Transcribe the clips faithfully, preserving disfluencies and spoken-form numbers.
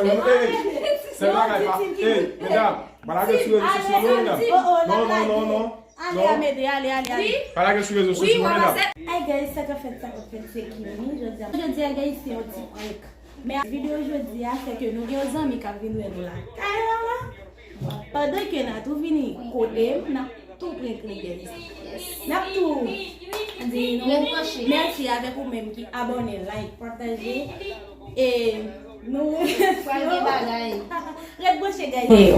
Ey, sèl bagay pa, ey, medam, pa lage sou rezo sosyo non, medam. Non, non, non, non. Ale, Amede, ale, ale, ale. Pa lage sou rezo sosyo non, medam. Hey guys, sa k ap fèt, sa k ap fèt, se Kimi. Jodi a, jodi a, guys, se yon ti prank. Men videyo jodi a, se ke nou gen yon zanmi k ap vin wè nou lakay la, la. Pandan ke Natou vini kote m, n ap tou prank li, guys. N ap tou di nou mèsi avèk ou menm ki abòne, like, pataje. E nou pral gen bagay. Ret branche, guys. Hey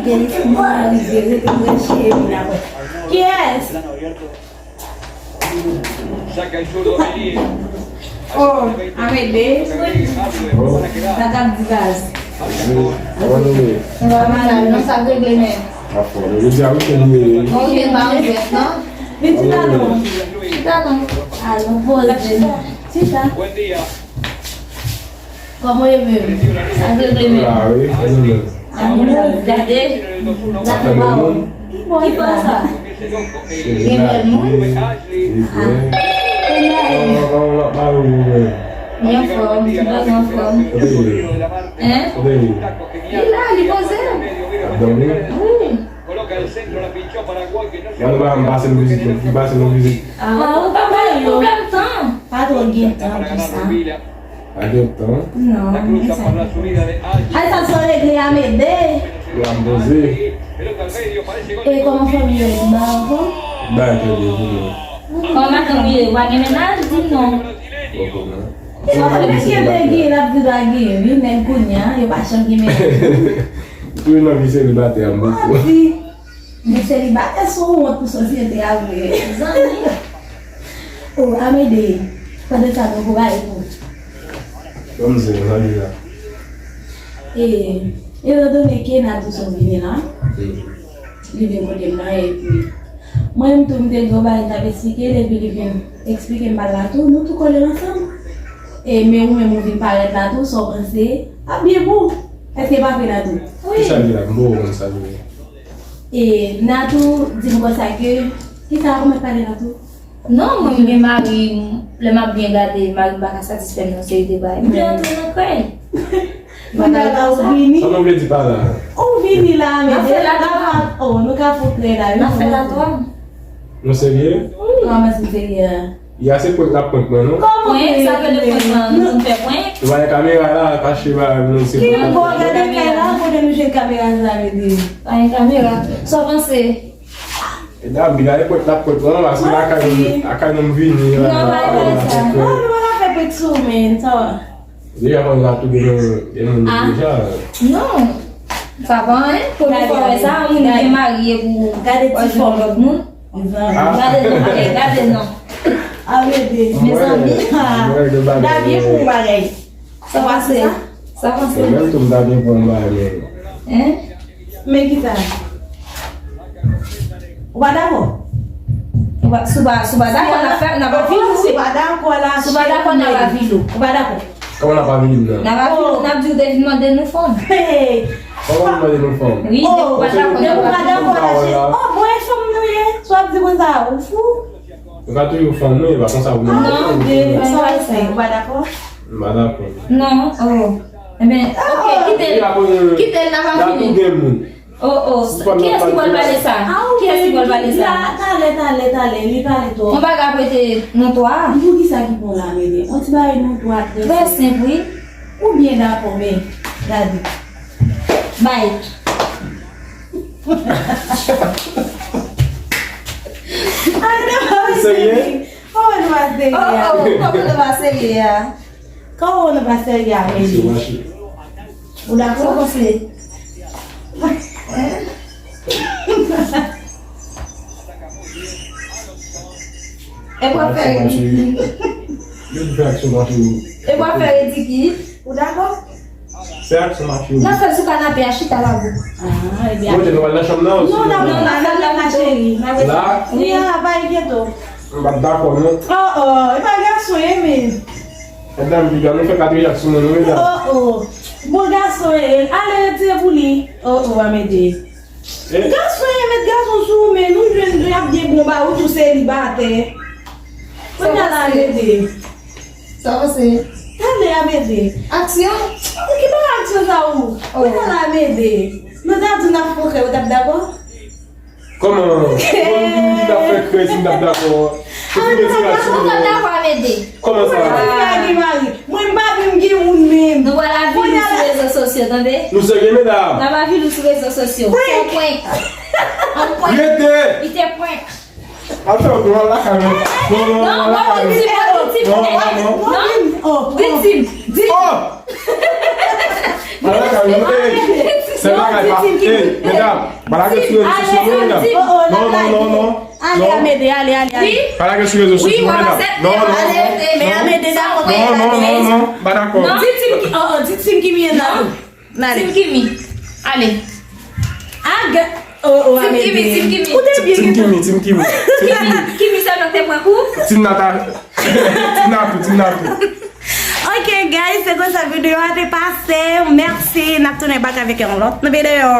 guys, mwen rive, ret branche, vin avè. Kiyès? Oh, Amede. Sa k ap di baz. Sa va mal, non, sa regle menm. Afò, nou di a weekend ye. Bon, weekend pa anjwèt, non? Vin chita non. Chita non. Alon, poze. Chita. Kòman e menm? Sa regle menm. La, wi, sa regle. Gade. Gade ba ou. Ki bò sa? Gen bèl moun. Li anfòm, ti baz anfòm. Hein? Li la, li poze. Ap dòmi? Wi. Mwen nou pa m pase nou vizit, nou pase nou vizit. Ah, ou pa bay pwoblèm tan. Pa twò gen tan pou sa. Pa gen tan. Non, men sa. Ay, sa sou regle a, Amede. Yo ap poze. E kòman fanmi yo ye? Ba yo bon? Ba yo trè byen, pou nou. Kòman madanm ou ye? Ou pa gen mennaj? Di m non. Poko non. Sa vle di ke te gen, l ap di pa gen, wi, men kounye a, yo pa janm gen mennaj. Tou nan vi selibatè a, m poko. Mwen selibatè, se yon wont pou sosyete a vre. Zanmi. Oh, Amede, pandan sa nou pou bay pou. Kòmsi, sa li la. E, etandone ke Natou sot vini la, li vin kote m nan, epi mwen menm tou, m te gen yon bagay m t ap eksplike l, epi li vin eksplike m bagay la tou, nou tou kole ansanm. E, men ou menm ou vin parèt la tou, sa w panse? Ap byen pou ou. Èske pa vre, Natou? Wi. Kisa li la? M poko konn sa li ye. E Natou di m konsa ke, kisa ou mèt pale Natou? Non, mwen m gen mari, lè m ap byen gade, mari m pa ka satisfè m nan seri de bagay. M te antre nan krèy. Mwen la ou vini. Sa nou vle di pa la? Ou vini la, men n ap fè la twa. Oh, nou ka fout krèy la, wi. N ap fè la twa. Nou serye? Wi. Kòman si serye a? Ya se prank n ap prank mwen non. Kòman prank? Sa rele prank lan, nou vin fè prank. Nou pa gen kamera la, kache ba nou se prank. Ki bò gade kay la, kote nou jwenn kamera sa vle di? Pa gen kamera. Sa w panse? E dam, bi gade prank n ap prank mwen, paske lakay nou, lakay nou m vini la. Non, pa gen sa. Oh, nou pa ka fè prank sou men, sa va. Deja konn la tou gen moun, gen moun deja. Non. Sa pa anyen. Premye fwa w wè sa, yon moun gen mari e pou gade ti fòm lòt moun. Gade non, ale, gade non. Arete. Mezanmi. Dabye pou yon bagay. Sa pase? Sa pase? Mwen menm tou m ta byen pran yon bagay menm. Hein? Men kisa? Ou pa dakò? Ou pa, si w pa, si w pa dakò, n ap fè, n ap avili, wi. Si w pa dakò la, si w pa dakò, n ap avili w. Ou pa dakò? Kòman n ap avili m nan? N ap avili w, n ap di w te vin mande nou fanm. Kòman vin mande nou fanm? Wi, depi w pa dakò, n ap avili w. Oh, bon, e fanm nou ye? Sa w ap di konsa, ou fou? Nou ka toujou fanm nou, e pa konsa pou nou. Non, de, sa w ap fè, ou pa dakò? M pa dakò. Non, oh. Ebyen, ok, kite l, kite l, n ap avili. Oh, oh, kiyès ki pral pale sa? Kiyès ki pral pale sa? Talè, talè, talè, li pale twòp. Yon bagay ap rete nan twa a. Poukisa ki pran la, mele? On ti bagay nou dwat. Trè senp, wi. Ou byen dakò, men gade. Bay. Ay, nou pa serye? Kòman nou pa serye a? Oh, oh, kòman nou pa serye a? Kòman nou pa serye a, men? Ou dakò? Sa w panse? Hein? E w ap fè ridikil. Yo di fè aksyon mache. E w ap fè ridikil. Ou dakò? Fè aksyon mache. N ap fè l sou kanape a, chita la bou. Ah, ebyen. Monte, nou pral nan chanm nan, non, n ap nan, n ap nan, cheri. La? Wi, a, pa enkyete w. M pa t dakò, non. Oh, oh, e pa gason ye, men. Medam, piga, nou fè katriyat sou moun, wi, medam. Oh, oh. Bon gason ye. Ale retire pou li. Oh, oh, Amede. Gason ye, met gason sou ou, men nou jwenn, nou ap gen bon ba, ou tou selibatè. Kounye a la, Amede. Sa pase? Tande, Amédée. Aksyon? Ki pa aksyon sa ou? Ou pa la, Amédée. Nou ta di n ap fouke, ou t ap dakò? Kòman? Bon, nou vin di n ap fè krèy si n t ap dakò. Ou fin gen ti rad sou nou. Kòman sa? Mwen m pa menm gen moun menm. Nou pral avili sou rezo sosyo, tande? Nou serye, medam? N ap avili sou rezo sosyo. Se yon prank. Yon prank. Rete! Li te prank. Al fè yon tour, al lakay mwen. Non, non, non, al lakay mwen. Non, non, non, non, non. Vitim. Oh! Al lakay mwen. Ey, se bagay pa. Ey, medam, pa lage sou rezo sosyo, non, medam. Non, non, non, non. Ale, Amédée, ale, ale, ale. Pa lage sou rezo sosyo, non, medam. Non, non, non. Ale, men Amédée dakò. Non, non, non, non. Pa dakò. Di Team Ki-, oh, oh, di Team Kimi nan. N ale. Team Kimi. Ale. Aga. Oh, oh, Team Kimi, Amédée. Team Kimi. Ou te byen Team gentan. Kimi, Team Kimi. Team Kimi. Kimi sèlman te pran kou. Team Nata. Team Natou, Team Natou. Ok, guys, se konsa videyo a te pase. Mèsi. N ap tounen bak avèk yon lòt videyo.